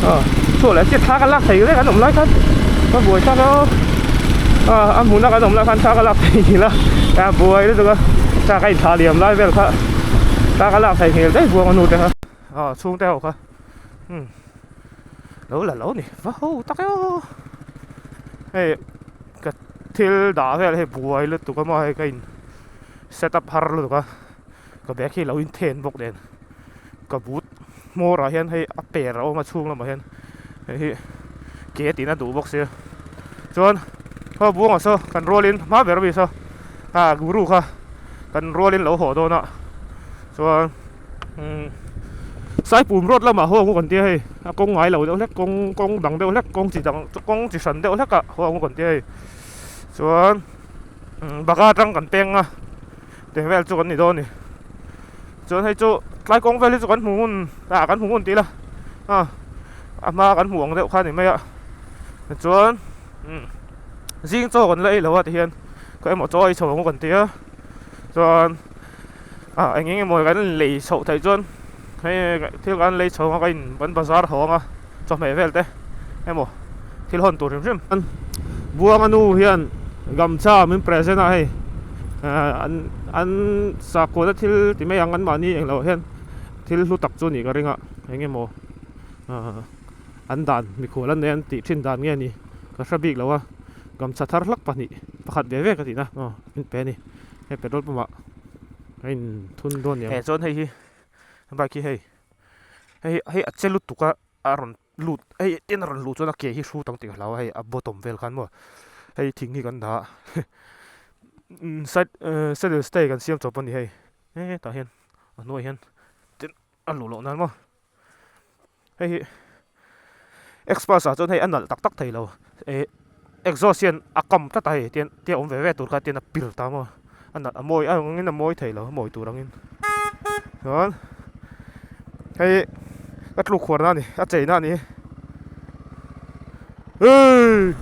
Aw chhuah leh chiah thla ka lak thei vek an awm lai khan ka buai thlak a aw a hmuna kan awm lai khan thla ka lak thei nghilh a a buai lutuk a thla ka inthlah liam lai vel kha thla ka lak thei nghilh daih buang a nu te kha aw chhungte ho kha umm lo la lo ni va ho tak e aw hei ka thil dah vel hei buai lutuk a maw hei ka in set up har lutuk a ka bag hi lo inthen bawk nen ka but hmawr ah hian hei a per a awm a chhung lamah hian hei hi ke tina duh bawk sia chuan haw buangah saw kan rualin hma ber ami saw ah guru kha kan rualin lo haw dawn a chuan umm saipum road lamah haw ang u kan tia hei a kawng ngai lo deuh hlek kawng kawng dang deuh hlek kawng chi dang kawng chi hran deuh hlek ah haw ang u kan tia hei chuan umm baka atang kan peng a. Tih vel chu kan ni dawn a ni chuan hei chu tlai kawng vel hi chu kan hmu ngun ah kan hmu ngun tih ila ah a hma kan hmuh ang deuh kha a ni mai a tichuan umm zing chaw kan la ei lo a tihian khaw emaw chaw ei chho ang u kan ti a chuan ah eng eng emaw kan lei chhoh theih chuan hei thil kan lei chho ang a ka in kan bazar haw ang a chawhmeh vel te emaw thil hawn tur hrim hrim. Buanga nu hian gamcha min present a hei an an sakhuana thil ti mai ang an mahni eng loh hian thil hlu tak chu a nih ka ring a eng emaw an dan mikhual an nei an tih thin dan nge ni ka hre bik lo a gamcha thar hlak pahnih pakhat ve ve ka tihna aw min pe a ni hei petrol pump ah a inthun dawn ni ang. He chuan hei hi bike hi hei hei hei a che lutuk a a rawn lut hei tin a rawn luh chuan a ke hi hrut ang tih ka hlau a hei a bottom vel khan maw hei thing hi kan dah a side saddle stay kan siam chawp a ni hei hetah hian a hnuaiah hian tin a luh loh nan maw hei hi express ah chuan hei a nalh tak tak thei lo eh exhaust hian a kam tlat a hei tian tia awm ve ve tur kha tian a pil ta maw a nalh a mawi ang angin a mawi thei lo a mawi tur angin chuan hei ka tluk huarna a ni a cheina a ni eii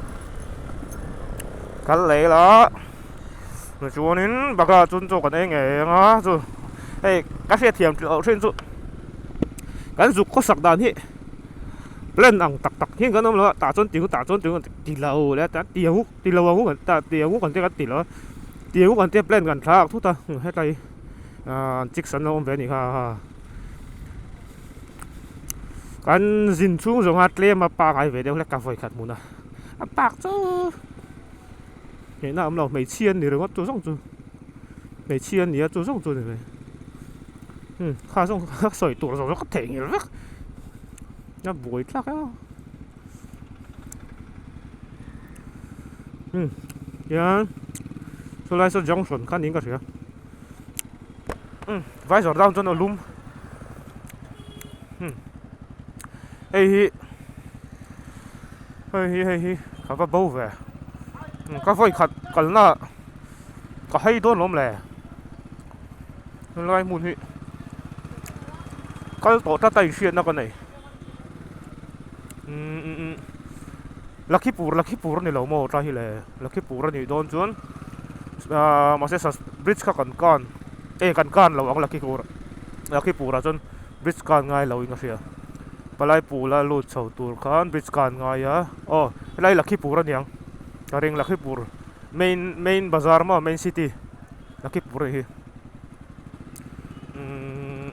kal leh ila tichuanin bakah chuan chaw kan ei ngei ang a chu hei ka hriatthiam loh thin chu kan zuk khawsak dan hi. Plan ang tak tak hian kan awm lo a tah chuan ti tah chuan ti ti lo leh a ti ang ti lo ang ta ti ang kan tia kan ti lo a ti ang kan tia plan kan thlak thut a hetlai ah chicks an lo awm ve a nih kha ha kan zin chhung zawng a tlem a pangai ve deuh hlek ka vawi khat hmun a a pak chu hmehna a awm lo hmeichhia an ni ringawt chu zawng chu hmeichhia an ni a chu zawng chu a ni mai. Hmm kha zawng kha sawi tur zawng zawng ka theih nghilh vek a buai thlak a hmm hian chulai saw junction kha niin ka hria hmm vai zawrh down chuan a lum hmm hei hi hei hi hei hi ka va bo ve ka vawi khat kalna ka hei dawn lawm le. Helai hmun hi kal tawh tlat a inhriatna ka nei umm Lakhipur Lakhipur a ni lo maw tlai hi le Lakhipur a nih dawn chuan ahh mahse sas bridge kha kan kan eh kan kan lo ang Lakhipur Lakhipur ah chuan bridge kan ngai lo in ka hria palai pula lut chho tur khan bridge kan ngai a aw helai Lakhipur a niang ka ring Lakhipur main main bazar maw main city. Lakhipur hi umm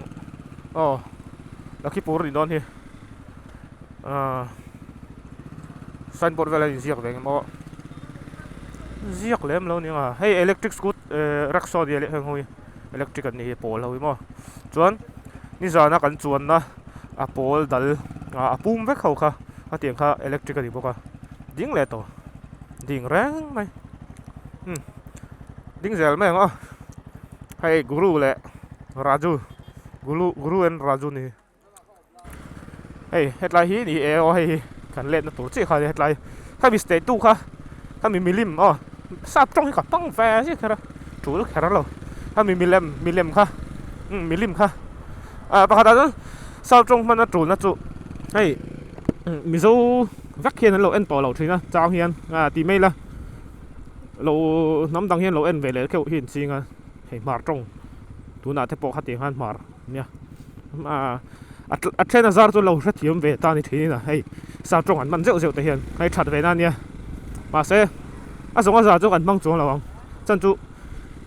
aw Lakhipur ni dawn hi ahh signboard vel a inziak ve engemaw ziak lem lo nia hei electric scoot ehh rickshaw nia leh heng ho hi electric an nih hi pawl ho hi maw chuan nizana kan chuanna a pawl dal ah a pum vek ho kha a tiang kha electric a ni bawk a ding leh tawh ding reng mai umm. Ding zel mai ang aw hei guru leh raju guru guru and raju ni hei hetlai hi ni e aw hei hi kan letna tur chiah kha a ni hetlai khami statue kha khami milim aw sap tawng hi ka hmang ve zia kher a tul kher lo khami milem milem kha umm milim kha ah pakhatah chuan sap tawng hman a tulna chu hei mizo vek hian an lo en tawh lo thin a chang hian ah tih mai ila. Lo hnam dang hian lo en ve leh kheuh hi an ching a hei hmar tawng tunah te pawh khatiang khan hmar nia ah. a then a zar chu lo hrethiam ve ta ni thin a hei sap tawng an hman zeuh zeuh te hian hei that ve na ania mahse a zawng a zar chu kan hmang chuang lo ang chan chu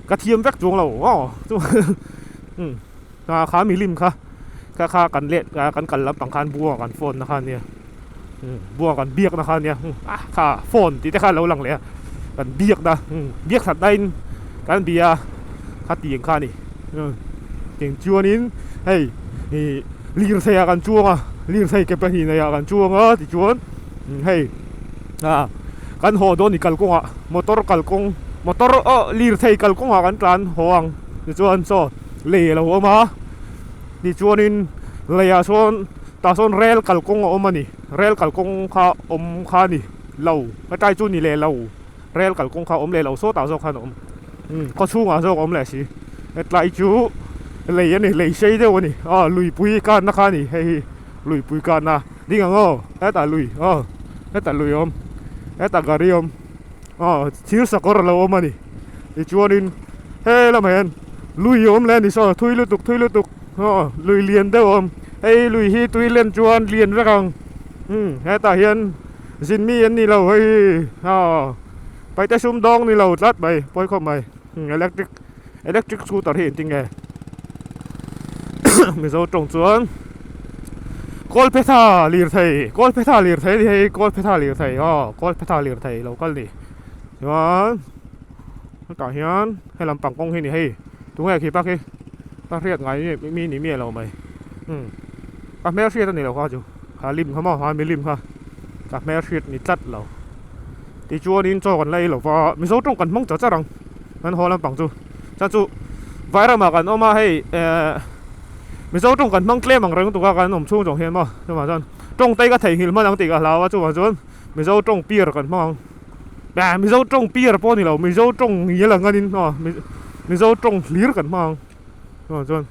ka thiam vek chuang lo aw chu umm kha milim kha kha kha kan let kan kal lampang khan buanga kan phone na kha ania umm buanga kan biak na kha ania kha phone tih te kha a lo lang leh a kan biak na umm biak that na in kan bia a kha tiang kha a ni umm tiang chuanin hei ih lirthei ah kan chuang a lirthei ke pahnih nei ah kan chuang a tichuan hei ah kan haw dawn ni kalkawngah motor kalkawng motor aw lirthei kalkawngah kan tlan haw ang tichuan chaw lei a lo awm a tichuanin leiah sawn tah sawn rel kalkawng a awm a ni rel kalkawng kha awm kha a ni lo hetlai chu ni leh lo rel kalkawng kha awm leh lo sawtah zawk khan a awm umm khaw chhungah zawk a awm leh si hetlai chu lei a ni lei sei deuh a ni aw luipui kanna kha a ni hei hi luipui kanna ding ang aw hetah lui aw hetah lui a awm hetah gari a awm aw thir sakawr a lo awm a ni tichuanin he lamah hian lui a awm leh a ni saw thui lutuk thui lutuk aw lui lian deuh a awm hei lui hi tui len chuan lian vek ang umm hetah hian. Zin mi an ni lo hei aw paite sum dawng ni lo tlat mai pawi khawp mai electric electric scooter hi engtin nge mizo tawng chuan kawlphetha lirthei kawlphetha lirthei a ni hei kawlphetha lirthei aw kawlphetha lirthei lo kal ni chuan hetah hian helam pang kawng hi ni hei tunge khi pa khi ka hriat ngai mi ni miah lo mai umm ka hmelhriat a ni lo kha chu. Kha lim kha maw ha milim kha ka hmelhriat ni tlat lo tichuanin chaw kan la ei lo va Mizo tawng kan hmang char char ang kan haw lampang chu chuan chu Vairamah kan awm a hei ehh Mizo tawng kan hmang tlem ang reng tuk a kan awm chhung zawng hian maw chuvang chuan tawng te ka theihnghilh hman ang tih ka hlau a chuvang chuan Mizo tawng piar kan hmang ang ah Mizo tawng piar pawh a ni lo Mizo tawng ngial ang anin aw Mizo tawng hlir kan hmang ang chuvang chuan.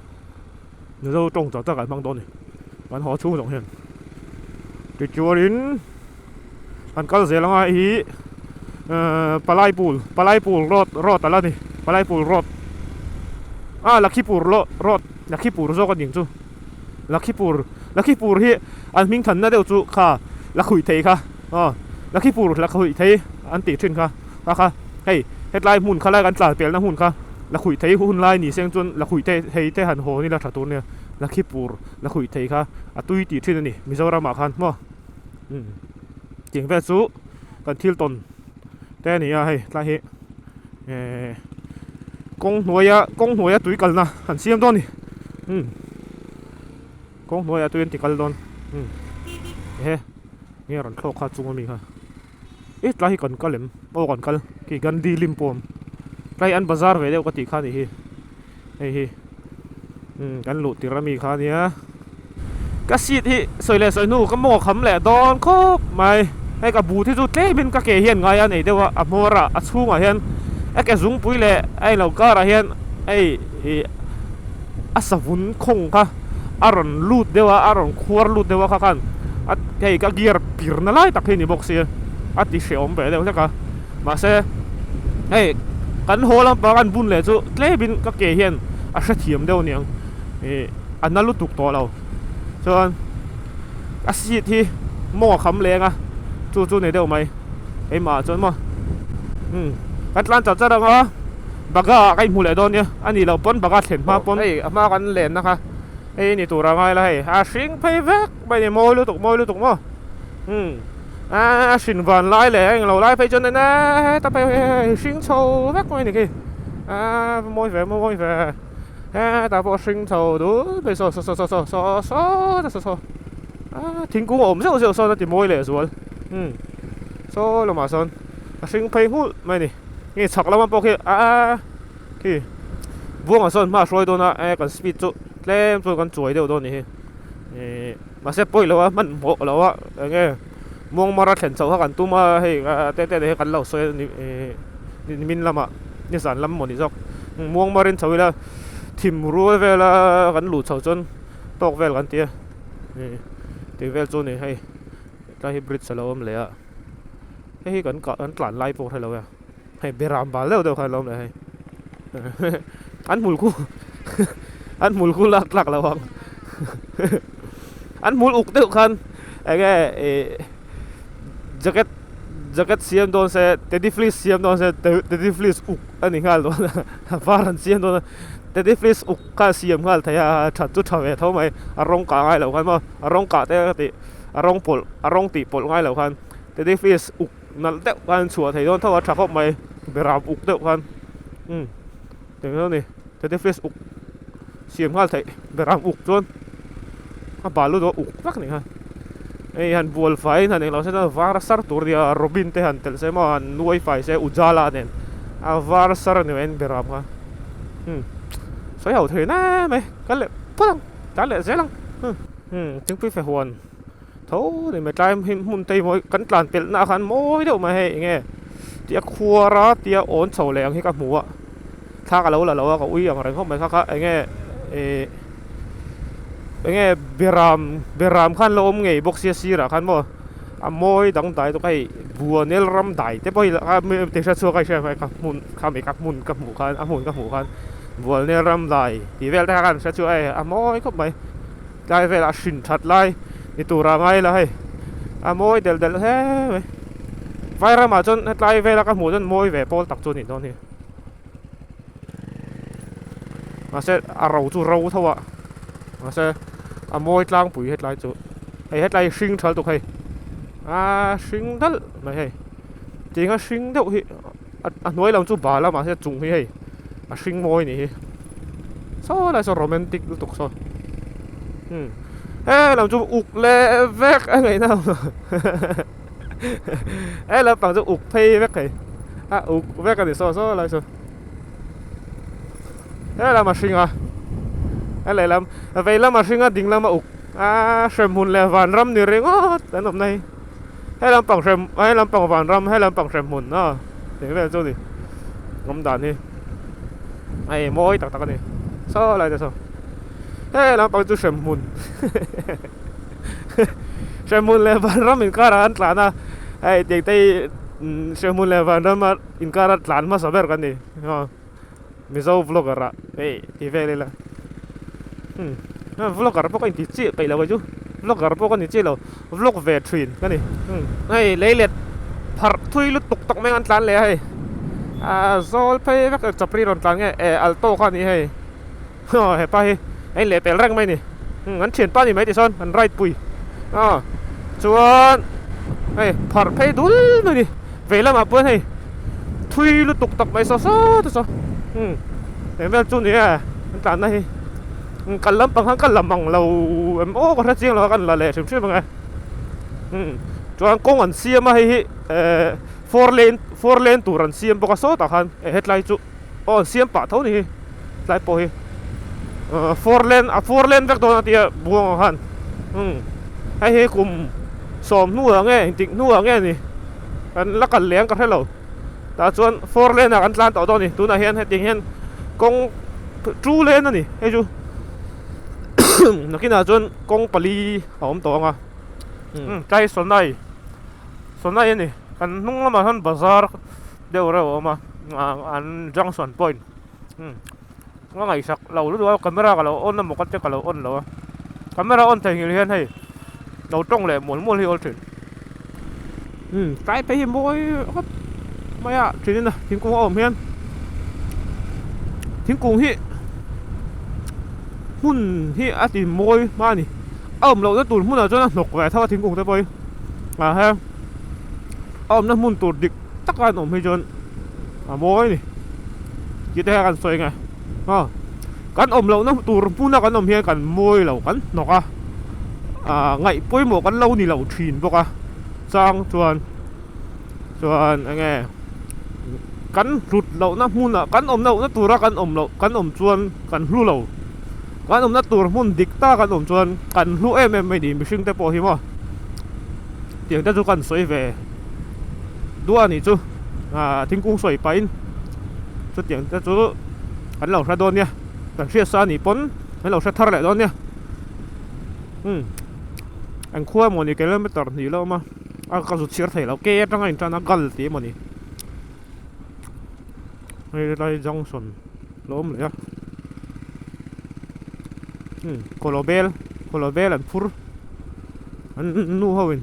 Mizo tawng chak tak ah hmang dawn a ni kan haw chhung zawng hian tichuanin an kal zel anga hei hi ehh Palaipul Palaipul road road a la ni Palaipul road ah Lakhipur road Lakhipur zawk a ning chu Lakhipur Lakhipur hi an hming thanna deuh chu kha lakhuih thei kha aw Lakhipur lakhuih thei an tih thin kha kha kha hei hetlai hmun kha lai kan tlan pelna hmun kha. Lakhuih thei hun lai ni seng chuan lakhuih te thei te han hawn ila tha tur nia Lakhipur lakhuih thei kha a tui tih thin a ni Mizoramah khan maw umm tiang vel chu kan thil tawn te a ni a hei tlai hi ehh kawng hnuaia kawng hnuaia tui kalna an siam dawn a ni umm kawng hnuaia tui an ti kal dawn umm ehe nge rawn thlawk kha chung ami kha. E tlai hi kan kal em aw kan kal khi Gandhi lim pawh a awm tlai an bazar ve deuh ka tih kha a nih hi hei hi umm kan luh tirh ami kha ania ka seat hi sawi leh sawi hnu ka maw kham leh dawn khawp mai hei ka but hi chu tlem in ka ke hian ngai a nei deuh a a hmawr ah a chhungah hian a ke zungpui leh a ilo kar ah hian hei ih a savun khawng kha a rawn lut deuh a a rawn khuar lut deuh a kha khan a hei ka gear pir na lai tak hi ni bawk sia a ti hrehawm ve deuh hlek a mahse hei kan haw lampang an bun leh chu tlem in ka ke hian a hrethiam deuh aniang ih a na lutuk tawh lo chuan a seat hi mawng a kham leng a chu chu ni deuh mai keimah ah chuan maw umm kan tlan char char ang a Bagha ah ka inhmu leh dawn nia a nih loh pawn bagha thlen hma pawn hei a hma kan len na kha hei ni tur a ngai la hei a hring phei vek mai ni mawi lutuk mawi lutuk maw umm a hrin van lai leh englo lai phei chuan nen heta phei hei hring chho vek mai ni khi a mawi ve mawi ve hetah pawh hring chho dul phei saw saw saw saw saw saw saw saw a thingkung a awm zeuh zeuh sawn a ti mawi leh zual umm saw lamah sawn a hring phei nghulh mai ni. Nge chhak lama pawh khi aaa khi buangah sawn hma a hruai dawn a e kan speed chu tlem chuan kan chuai deuh dawn a ni hi ihh mahse pawi lo a hmanhmawh lo a eng nge muangmar a thlen chhoh kha kan tum a hei te te hi kan lo sawi a ni ihh nimin lamah nizan lam maw ni zawk muangmarin chho ila thim rual vela kan luh chho chuan tawk vel kan ti a ihh tih vel chu a ni hei tlai hi bridge a lo awm leh a. Hei hi kan kah kan tlan lai pawh hrelo e hei beram bal deuh deuh kha an lo awm leh hei an hmul khu an hmul khu lak tlak lo ang. An hmul uk deuh khan enge ih jacket jacket siam dawn se teddy fleece siam dawn se teddy fleece uk a ni nghal dawn a a var an siam dawn a teddy fleece uk kha a siam nghal thei a that chu tha ve tho mai a rawng kah ngai loh khan maw a rawng kah te ka tih a rawng pawlh a rawng tih pawlh ngai loh khan teddy fleece uk nalh deuh khan chhuah thei dawn tho a tha khawp mai beram uk deuh khan umm eng emaw ni teddy fleece uk. Siam nghal theih ber ang uk chuan a balu dawh uk vak nih kha hei han bual fai in han englo se chuan var a sar tur nia robin te han telh se maw han nuai fai se ujala nen a var sar a ni mai an ber ang kha umm sawi ho thei na mai kal leh phawt ang tlan leh zel ang umm thingpui fe huan tho ni mai tlai hmun te hi mawi kan tlan pelh na ah khan mawi deuh mai hei enge tia khuar a tia awn chho leh ang hi ka hmu a. Thla ka lo la lo a ka ui ang reng khawp mai kha kha enge ih enge beram beram khan la awm ngei bawk sia sirah khan maw a mawi dangdai tawk a hei buanel ram dai te pawh hi a ti hre chhuak a hria ka hmun kha mi ka hmun ka hmuh khan a hmun ka hmuh khan buanel ram dai tih vel te kha kan hre chhuak a hei a mawi khawp mai tlai velah a hrin that lai ni turah a ngai la hei a mawi delh delh hle mai vairamah chuan hetlai vela ka hmuh chuan mawi ve pawl tak chu a nih dawn hi. Mahse a ro chu ro tho a mahse a mawi tlangpui hetlai chu hei hetlai hi hring tha lutuk hei aaa hring dalh mai hei tiang a hring deuh hi a hnuai lam chu bal a mahse a chung hi hei a hring mawi a nih hi saw lai saw romantic lutuk saw umm he lam chu uk leh vek a ngaihna a awm lo. He lampang chu uk phei vek thei a uk vek a ni saw saw lai chu he lam a hring a he lehlam vei lam a hring a ding lam a uk a hremhmun leh vanram ni ringawt an awmna hi he lampang hrem he lampang vanram he lampang hremhmun aw tih vel chu a ni awm dan hi hei mawi tak tak a ni saw lai te saw he lampang chu hremhmun. Hremhmun leh Vanram inkarah an tlan a, hei tiang te hi Hremhmun leh Vanram a inkara tlan hmasa ber kan ni aw Mizo vlogger ah hei ti vel ila umm vlogger pawh ka inti chiah peih lo kei chu vlogger pawh ka ni chiah lo vlog ve thin ka ni umm hei lei let pharh thui lutuk tak mai an tlan leh a hei ah zawl phei vek chapri rawn tlan nge eh alto kha a ni hei. Aw hepa hi a in lehpel reng mai a ni umm an thianpa ni mai tih sawn an ride pui aw chuan hei pharh phei dul mai a ni vei lamah pawh hei thui lutuk tak mai saw saw te saw umm eng vel chu ni e an tlanna hi umm kal lampang khan ka la mang lo em aw ka hre chiang lo a kan la leh hrim hrim ang e umm chuan kawng an siam a hei hi ehh four lane four lane tur an siam bawk a sawtah khan hetlai chu. Aw an siam pah tho ni hi tlai pawh hi ahh four lane a four lane vek dawn a tia buang ang khan umm hei hi kum sawm hnuah nge engtik hnuah nge ni kan la kal leh ang ka hre lo tah chuan four lane ah kan tlan tawh dawn a ni tunah hian hetiang hian kawng two lane a ni hei chu nakinah chuan kawng pali a awm tawh ang a umm tlai sawnai sawnai a ni kan hnung lamah hian bazar. Deuh reuh a awm a an junction point umm ka ngaihsak lo lutuk a camera ka lo on emaw ka tia ka lo on lo a camera on thei nghilh hian hei lo tawng leh mual mual hi a awl thin umm tlai phei hi mawi khawp mai a thin in a thingkung a awm hian thingkung hi hmun hi a ti mawi hma a ni a awm lohna tur hmunah chuan a hnawk ve tho a thingkung te pawh hi ah he a awmna hmun tur dik taka an awm hi chuan a mawi a ni tih te hian kan sawi nge aw kan awm lohna tur hmuna kan awm hian kan mawi lo kan hnawk a ah ngaih pawimawh kan lo ni lo thin bawk a chang chuan chuan eng nge kan hlut lohna hmunah kan awm lohna tura kan awm loh kan awm chuan kan hlu lo kan awmna tur hmun dik tak an awm chuan kan hlu em em mai ni mihring te pawh hi maw. Tiang te chu kan sawi ve duah a nih chu ah thingkung sawi pahin chutiang te chu kan lo hre dawn nia kan hriat sa anih pawn kan lo hre thar leh dawn nia umm eng khua emaw ni kilometer hnih la awm a a ka zut chhiar thei lo ke atanga intan a gal tih emaw ni hei helai junction la awm leh a umm kawlawbel kawlawbel an phur. An nu ho in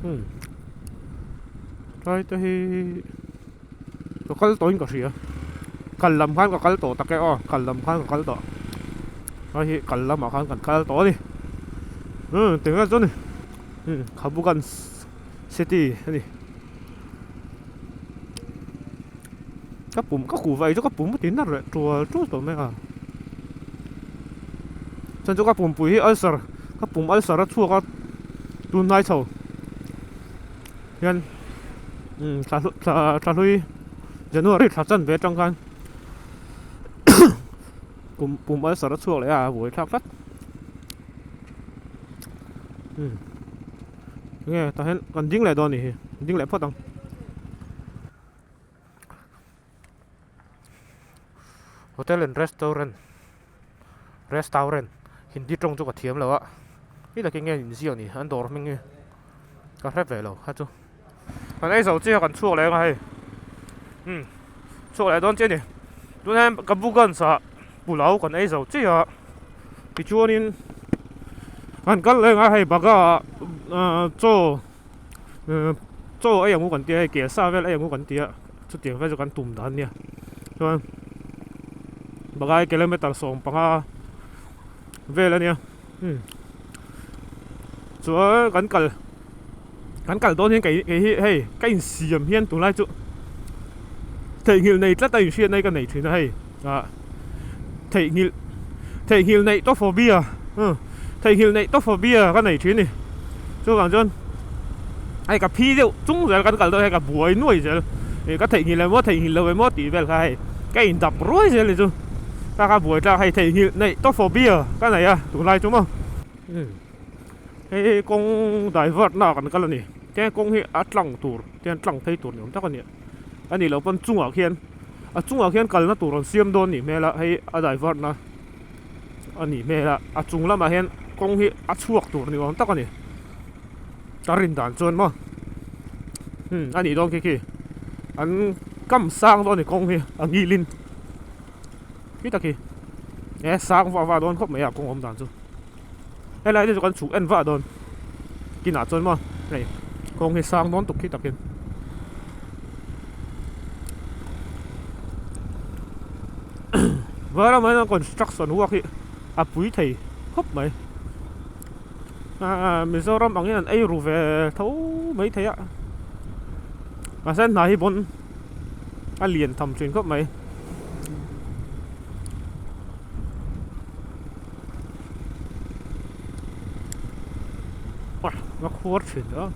umm tlai te hi ka kal tawh in ka hria kal lam khan ka kal tawh tak e aw kal lam khan ka kal tawh hei hi kal lamah khan kan kal tawh a ni umm tinge chuan umm khabugan city a ni ka pum ka kuh vai chu ka pum a ti nalh leh tual tual tawh mai a chuan chu ka pumpui hi ulcer ka pum ulcer a chhuak a tunlai chho hian umm thla thla thla hlui January thla chanve atang khan pum pum ulcer a chhuak leh a a buai thlak tlat umm. Nge tah hian kan ding leh dawn a nih hi ding leh phawt ang. Hotel and restaurant restaurant hindi tawng chu ka thiam lo a mi takin nge an inziak ni an dawr hming hi ka hre ve lo kha chu kan ei zo chiah kan chhuak leh ang a hei umm chhuak leh dawn chiah a ni tunah hian ka bugans ah pulao kan ei zo chiah a tichuanin kan kal leh ang a hei baga ah ahh chaw chaw ei ang u kan tia hei kelsa vel ei ang u kan tia chutiang vel chu kan tum dan ania chuan bagai kilometer 15 vel ania umm chuan kan kal kan kal dawn hian kei kei hi hei ka insiam hian tunlai chu theihnghilh nei tlat a inhriatna hi ka nei thin a hei ah theihnghilh theihnghilh neih tawphobia theihnghilh neih tawphobia ka nei thin a ni chuvang chuan hei ka phi deuh chung zel kan kal dawn hian ka buai nuai zel ih ka theihnghilh emaw theihnghilh lo emaw tih vel kha hei ka indap ruai zel a ni chu ka ka buai tlak hei theihnghilh neih tawphobia ka nei a tunlai chu maw. Hei kawng divert na ah kan kal a ni tiang kawng hi a tlang tur tiang tlang phei tur ni awm tak a ni a nih loh pawn chungah khian a chungah khian kalna tur an siam dawn nih hmel a hei a divert na a nih hmel a a chung lamah hian kawng hi a chhuak tur ni awm tak a ni ka rin dan chuan maw hmm a nih dawn khi khi an kam sang dawn a ni kawng hi a ngilin khi tak hi e sang vah vah dawn khawp mai a kawng awm dan chu. Helai te chu kan chhuk en vah dawn kinah chuan maw hei kawng hi sang dawn tuk khi takin vairama hian construction work hi a pui thei khawp mai ahh Mizoram ang hian an ei ru ve tho mai thei a mahse hna hi bawn a lian tham thin khawp mai. A khuar thin a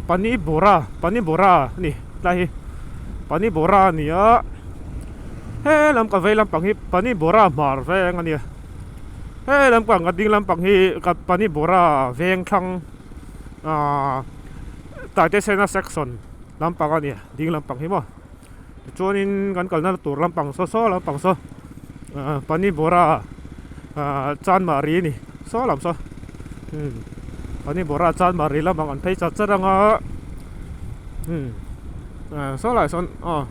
pani bora pani bora a ni tlai hi pani bora a ni a he lam ka vei lampang hi pani bora hmar veng a nia he lampang ka ding lampang hi ka pani bora veng thlang ahh taitesena section lampang a nia ding lampang hi maw. Tichuanin kan kalna tur lampang saw saw lampang saw ahh pani bora ahh chanmari a ni saw lam saw umm pani bora chanmari lampang an phei chat chat anga umm ah saw lai sawn aw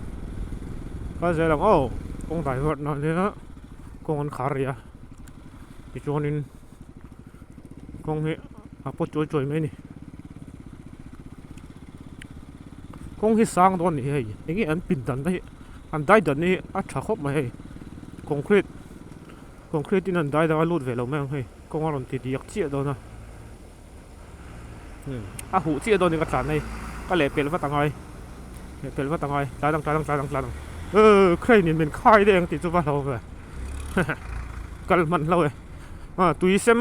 kal zel ang aw kawng divert na nia kawng an khar rih a tichuanin kawng hi a pawt chuai chuai mai a ni. Kawng hi sang dawn a ni hei eng nge an pin dan te hi an dai dan hi a tha khawp mai hei concrete concrete in an dai dang a lut ve lo mai ang hei kawng a rawn ti diak chiah dawn a umm a huh chiah dawn in ka tlan hei ka leh pelh vat angai leh pelh vat angai tlan ang tlan ang tlan ang tlan ang ehh crane in min khai daih ang tih chu va hlau ve kal hman hlo e ah tui sem.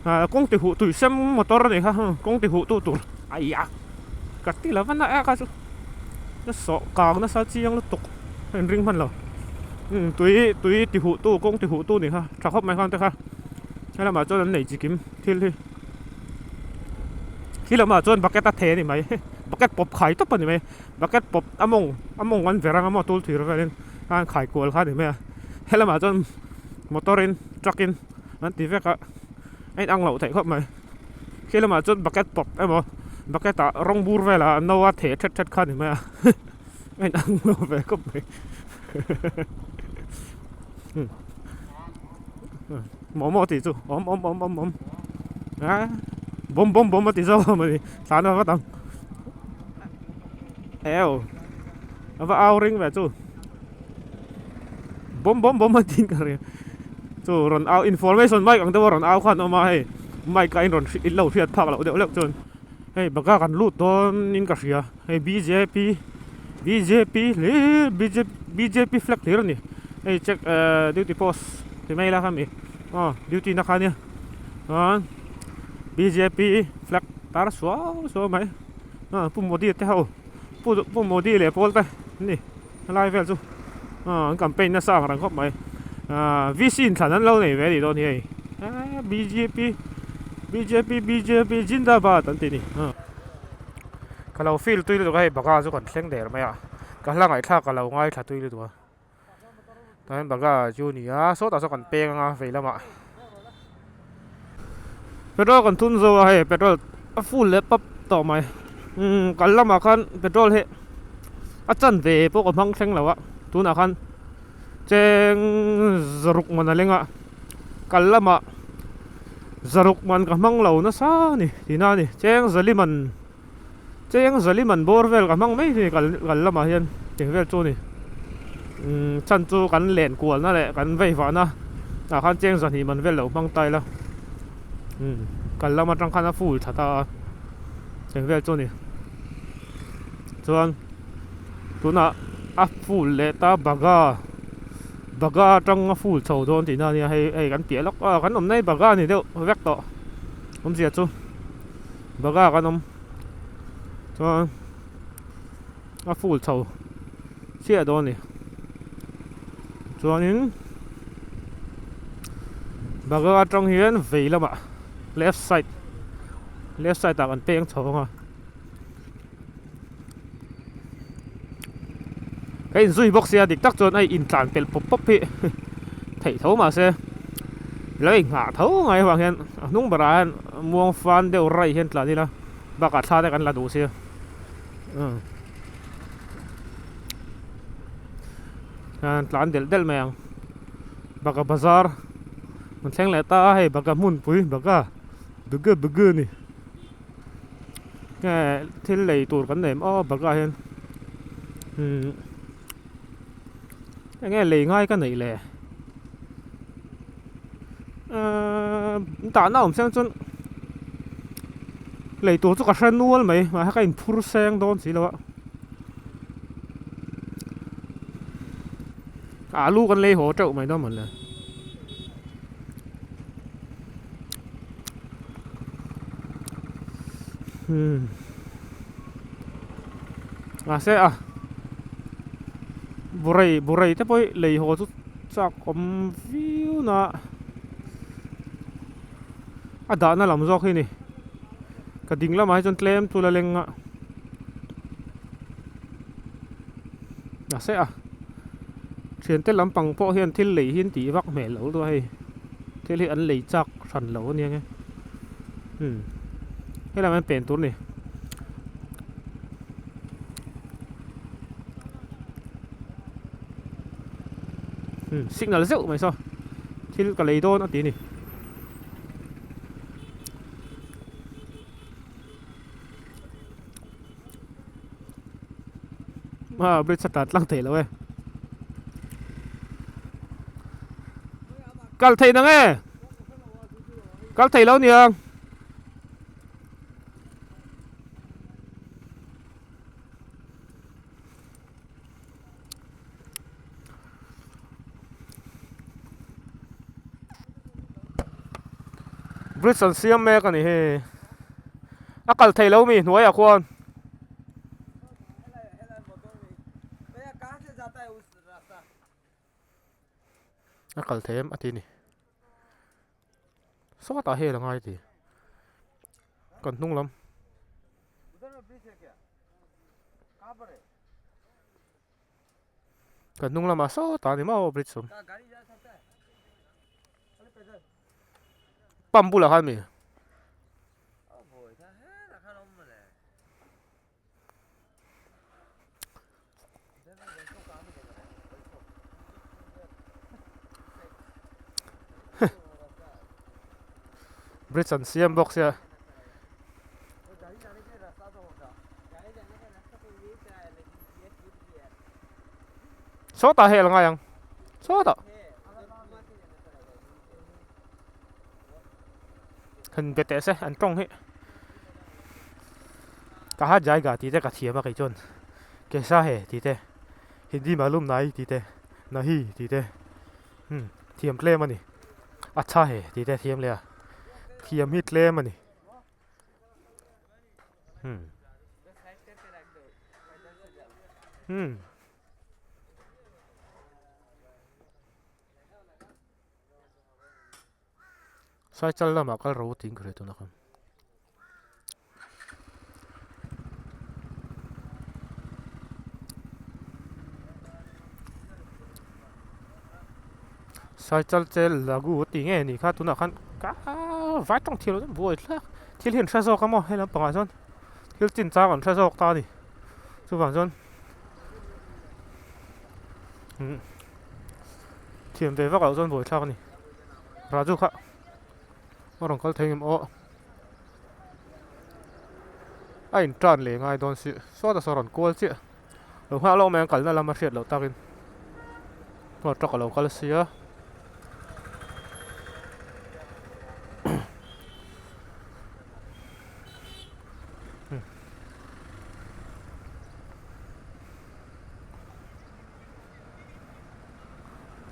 Ah kawng ti huh tui sem motor a nih kha kawng ti huh tu tur aiah ka ti lo va na e kha chu ka sawh kang nasa chiang lutuk a inring hman lo umm tui tui ti huh tu kawng ti huh tu nih kha tha khawp mai khan te kha helamah chuan an nei chi kim thil hi khi lamah chuan bucket a theh a ni mai bucket pawp khai tawp a ni mai bucket pawp a mawng a mawng an ver anga maw tul thir velin a an khai kual kha a ni mai a helamah chuan motor in truck in. An ti vek a a inang loh theih khawp mai khi lamah chuan bucket pawp emaw bucket ah rawng bur velah no a theh thet thet kha a ni mai a a inang lo ve khawp mai maw maw tih chu awm awm awm awm awm. A bawm bawm bawm a ti zawk a mawni tlan a vat ang eu a va au ring ve chu bawm bawm bawm a tih ka ring chu rawn au information mic ang deuh a rawn au khan a awm a hei mic a in rawn in lo hriat phak loh deuh deuh chuan hei banga kan lut dawn in ka hria hei bjp bjp hlir bjp flag hlir a ni hei check ehh duty post ti mai la kha mi aw duty na kha nia chuan bjp flag tar suau suau mai ah pu modi te ho pu pu modi leh pawl te an ni helai vel chu ah an campaign nasa ang reng khawp mai ah vc in thlan an lo nei ve a nih dawn hi hei ah bjp bjp bjp zindabad an ti a ni ah ka lo feel tui lutuk a hei banga chu kan thleng der mai a ka hla ngaihthlak ka lo ngaithla tui lutuk a. Tah hian Bagha chu a ni a sawtah sawn kan peng anga vei lamah petrol kan thun zo a hei petrol a full leh pap tawh mai umm kal lamah khan petrol hi a chanve pawh ka hmang thleng lo a tunah khan cheng zaruk man a leng a kal lamah zaruk man ka hmang lo nasa a ni tihna a ni cheng zali man. Cheng zali man bawr vel ka hmang mai hi kal kal lamah hian tih vel chu a ni umm chhan chu kan len kualna leh kan vei vahna ah khan cheng zahnih man vel lo hmang ta ila umm kal lam atang khan a full tha ta a tih vel chu a ni chuan tunah a full leh ta bagha bagha atang a full chho dawn tihna a nia hei hei kan piah lawk a kan awmna hi bagha a ni deuh vek tawh awmzia chu. Bagha kan awm chuan a full chho chiah dawn a ni chuanin bagha atang hian vei lamah left side left side ah kan peng chho ang a ka inzui bawk sia dik tak chuan a intlan pelh pawp pawp hi theih tho mahse lo inghah tho ngai avang hian a hnung berah hian muang fan deuh raih hian tlan ila bakah thla te kan la duh sia umm tlan delh delh mai ang baka bazar an thleng leh ta a hei baka hmunpui baka baka baka a ni. Nge thil lei tur kan nei maw bagah hian umm eng nge lei ngai ka neih le ahh tahna awm seng chuan lei tur chu ka hre nual mai mahse ka inphur seng dawn si lo a alu kan lei haw teuh mai dawn mawle. Hmm. Mahse a burai burai te pawh hi lei haw chu chak awm viau na a dahna lam zawk hi a ni ka ding lamah hi chuan tlem chu la leng a mahse a thiante lampang pawh hian thil lei hi an tih vak hmel loh lutuk a hei. Thil hi an lei chak hran lo ania nge umm helai ah hian pen tur a ni umm signal zeuh mai saw thil ka lei dawn a ti a ni. Ah bridge a tlan tlang thei lo e kal thei nang e kal thei lo niang bridge an siam mek a ni hi a kal thei lo mi hnuaiah khuan. A kal thei em a ti a ni sawtah hel a ngai ti kan hnung lam. Kan hnung lamah sawtah a ni maw bridge awm. Pump bulah khan mi. Bridge an siam bawk sia. Sawtah hei a la ngai ang sawtah han be teh se an tawng hi kaha jaiga tih te ka thiam a kei chuan kesa he tih te hindi malum nai tih te nahi tih te umm thiam tlem a ni acha he tih te thiam leh a thiam hi tlem a ni. Hmm. Hmm. Saichal lamah kal ro ting ka hre tuna khan. Saichal che lagu tih nge ni kha tunah khan vai tawng thil buai thlak thil hi an hre zawk a maw he lampangah chuan thil chin chang an hre zawk ta a ni chuvang chuan umm thiam ve vak loh chuan buai thlak a ni Raju kha a rawn kal thei ngem aw a in tan leh ngai dawn si sawta saw rawn kual chiah lo nghah lawk mai ang kalna lama hriat loh takin aw truck a lo kal sia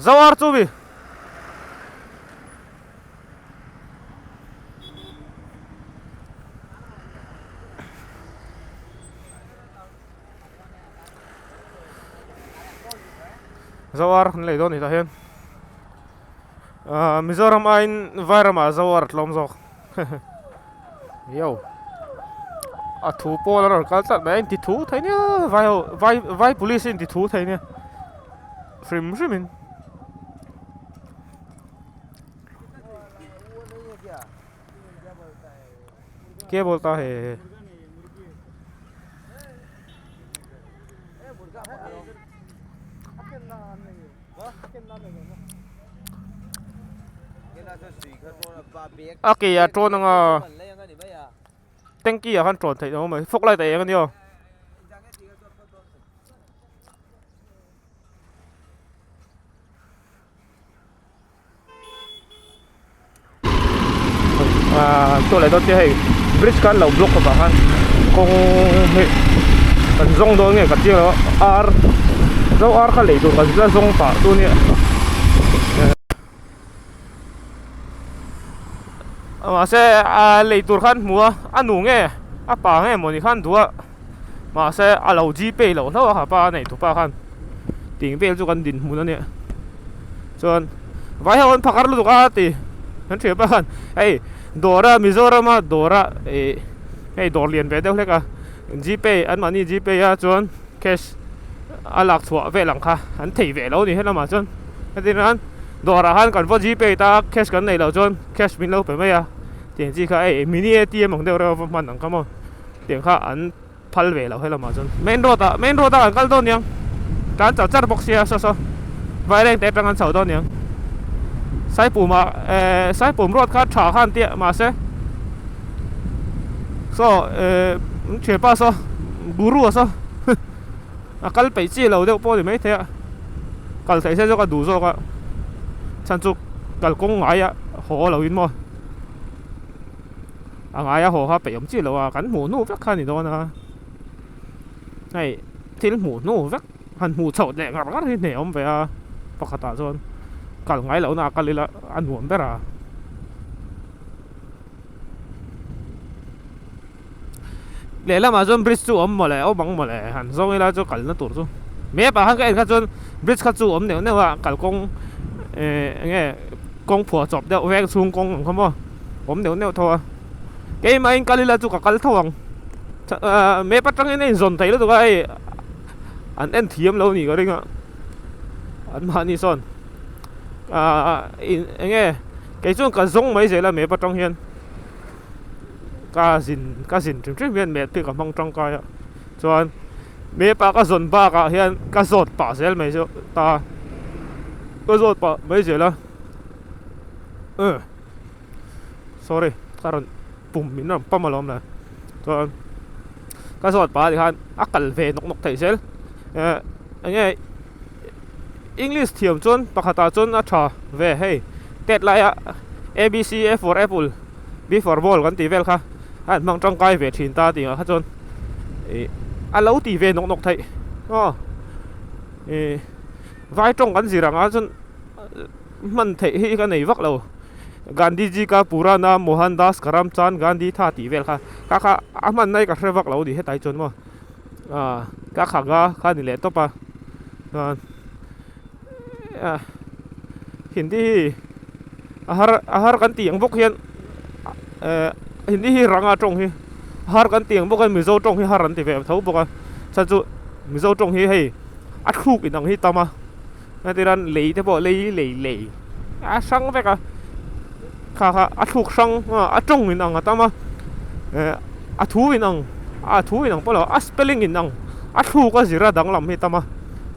Zawar chu mi. Zawar kan lei dawn ni tah hian ah Mizoram aiin Vairamah zawar a tlawm zawk yo a thu pawl a rawn kal tlat mai a inti thu thei nia vai ho vai vai police hi inti thu thei nia hrim hrim in. Kya bolta hai A ke a tawn anga tanky ah khan tawn theih lo mai fog light a eng a nia. Aaa chaw leh dawn chiah hei bridge kha an lo block avang khan kawng hi kan zawng dawn nge ka chiang lo a ar zo ar kha lei tur kan la zawng pah chu nia mahse a lei tur khan hmu a a nu nge a pa nge mawni khan duh a mahse a lo g pay loh hlauh a pa a nei tupa khan ting vel chu kan dinhmun a nia chuan vai ho an phakar lutuk a ti kan thian pa khan hei dawr a Mizoram a dawr a ih hei dawr lian ve deuh hlek a g pay an mahni g pay a chuan cash a lak chhuah vel ang kha an thei ve lo a ni helamah chuan heti nan dawrah khan kan va g pay ta cash kan neih loh chuan cash min lo pe mai a tiang chi kha hei mini A_T_M ang deuh reuh a va hman ang kha maw tiang kha an phal ve lo helamah chuan main road ah main road ah kan kal dawn niang tlan char char bawk sia saw saw vaireng te atang an chho dawn niang saipum ah eh saipum road kha tha khan tia mahse saw eh thianpa saw guru ah saw a kal peih chi lo deuh pawh a ni maithei a kal theih se zawk a duh zawk a chhan chu kalkawng ngai a haw lo in maw. A ngai a haw kha peih awm chiah lo a kan hmuh hnu vek kha a ni dawn a hei thil hmuh hnu vek han hmuh chhoh leh ngar ngar hi hneh awm ve a pakhatah chuan kal ngai lohna a kal ila a nuam ber a. Lehlamah chuan bridge chu awm mawle awm ang mawle han zawng ila chu kalna tur chu map ah khan ka en kha chuan bridge kha chu awm neuh neuh a kalkawng eh eng nge kawng phuah chawp deuh veng chhung kawng ang kha maw awm neuh neuh tho a keimah in kal ila chu ka kal tho ang ah map atangin a inzawn thei lutuk a hei an en thiam lo a nih ka ring a an mahni sawn ah eng nge kei chuan ka zawng mai zel a map atang hian. Ka zin ka zin hrim hrim hian map hi ka hmang tangkai a chuan map ah ka zawn bakah hian ka zawt pah zel mai chu ta ka zawt pah mai zel a uh sorry. ka rawn pum min rawn pam alawm le chuan ka zawt pah tikhan a kal ve nawk nawk theih zel eh eng nge English thiam chuan pakhatah chuan a tha ve hei tet laia A B C A for apple B for ball kan tih vel kha a han hmang tangkai ve thin ta tih ang kha chuan ih a lo ti ve nawk nawk theih aw ih vai tawng kan zir ang a chuan hman theih hi ka nei vak lo Gandhiji ka pura naam Mohandas Karamchand Gandhi tha tih vel kha kha kha a hman na hi ka hre vak lo a ni hetlai chuan maw ah ka kha nga kha ni leh tawp a chuan ah Hindi hi a har a har kan tih ang bawk hian eh Hindi hi ranga tawng hi a har kan tih ang bawk hian Mizo tawng hi har an ti ve tho bawk a chhan chu Mizo tawng hi hei a thluk inang hi tam a entir an lei te pawh lei lei lei a hrang vek a kha kha a thluk hrang a tawng inang a tam a eh a thu inang a thu inang pawh lo a spelling inang a thluk a zir a danglam hi tam a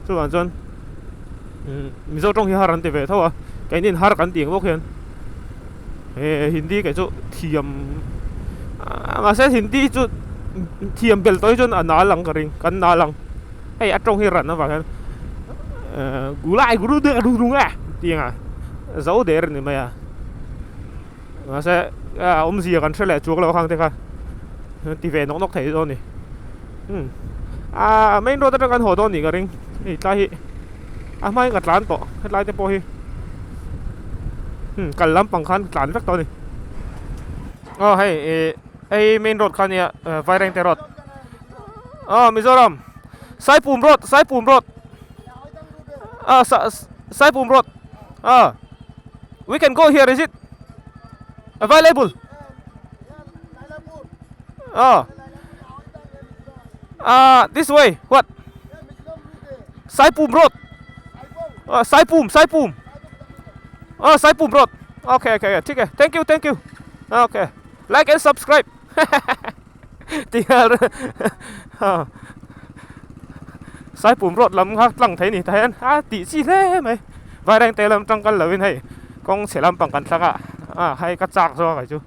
chuvang chuan Mizo tawng hi har an ti ve tho a keinin har kan tih ang bawk hian he Hindi kei chu thiam mahse Hindi chu thiam bel tawh hi chuan a nal ang ka ring kan nal ang hei a tawng hi ran avang hian gulai guru deuh ru ru nge tih ang a zo der a ni mai a mahse a awmzia kan hre leh chuang lo khang te kha ti ve nawk nawk thei dawn a ni ah main road atang kan haw dawn nih ka ring hei tlai hi a hmain ka tlan tawh hetlai te pawh hi kal lampang khan tlan vek tawh a ni aw hei ih hei main road kha ania Vairengte road aw Mizoram Saipum road Saipum road ah Saipum road ah we can go here is it available ah ah this way what Saipum road ah Saipum Saipum ah Saipum road okay okay okay thik e thank you thank you okay like and subscribe ti ha Saipum road lam kha tlang thei ni tah hian a tih chi hle mai Vairengte lam tangkal lovin hei kawng chhe lampang kan thlak a ah hei ka chak zawk a kei chu.